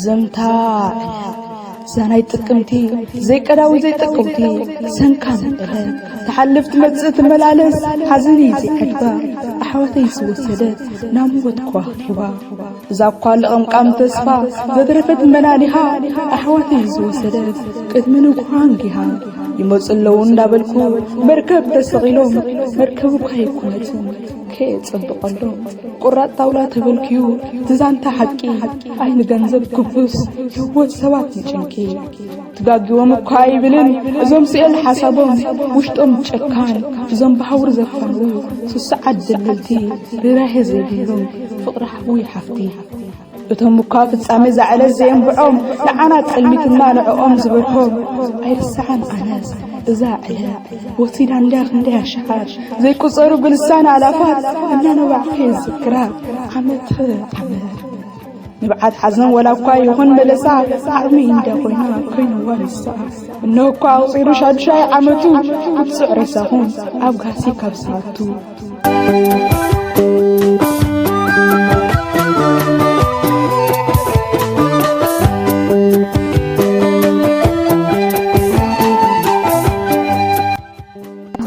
ዘምታ ዕለት፣ እዛ ናይ ጥቅምቲ፣ ዘይቀዳዊ ዘይጠቀውቲ፣ ሰንካን ዕለት፣ ትሓልፍ ትመጽእ ትመላለስ፣ ሓዘነይ ዘይዓድባ፣ ኣሕዋተይ ዝወሰደት፣ ናብ ሞት ከዋኺባ። እዛ እኳ ለቐምቃም ተስፋ ዘትረፈት መናኒኻ፣ ኣሕዋተይ ዝወሰደት፣ ቅድሚ ንግሆ ኣንጊሃ። ይመጹ ኣለዉ እንዳበልኩ፣ መርከብ ተሰቒሎም፣ መርከብ እኳ ኣይኮነትን፣ ከየጸብቐሎም። ቁራጥ ጣውላ ተበልክዩ፣ እቲ ዛንታ ሓቂ፣ ኣይንገንዘብ ክቡስ፣ ህይወት ሰባት ንጭንቂ። ትጋጊዎም እኳ ኣይብልን፣ እዞም ስእል ሓሳቦም፣ ውሽጦም ጨካን፣ እዞም ብሃውር ዘፋንዉ፣ ስሱዓት ደለልቲ፣ ርህራሄ ዘይብሎም፣ ፍቕሪ ሓዊ ሓፍቲ። እቶም እኳ ፍጻሜ እዛ ዕለት ዘየንብዖም፣ ንዓና ጸልሚትና ንዕኦም ዝበርሆም፣ ኣይርሳዓን ኣነስ እዛ ዕለት፣ ወሲዳ እንድያ ክንደይ ኣሽሓት፣ ዘይቁጸሩ ብልሳን ኣላፋት፣ እናነባዕኩ የዝክራ፣ ዓመት ዓመት። ንብዓት ሓዘን ወላ እኳ ይኹን መለሳ፣ ዓቕሚ እንድያ ኮይና፣ ኮይንዋ ንሳ። እነሆ እኳ ኣቑጺሩ ሻዱሻይ ዓመቱ፣ ብጽዕ ረሳኹም፣ ኣብ ጋሲ ካብ ዝኣቱ።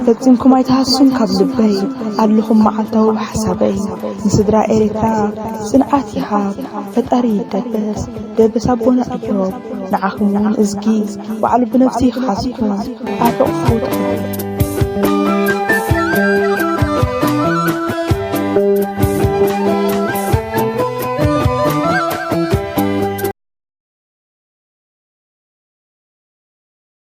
ፈጺምኩም ኣይትሃስሱን ካብ ልበይ፣ ኣለኹም መዓልታዊ ብሓሳበይ። ንስድራ ኤርትራ ጽንዓት ይሃብ፣ ፈጣሪ ይደበስ፣ ደበስ ኣቦና እዮብ። ንዓኹም እውን እዝጊ ባዕሉ ብነፍሲ ይኽሓስኩም፣ ኣብ ሕቑፉ ተቐበሉ።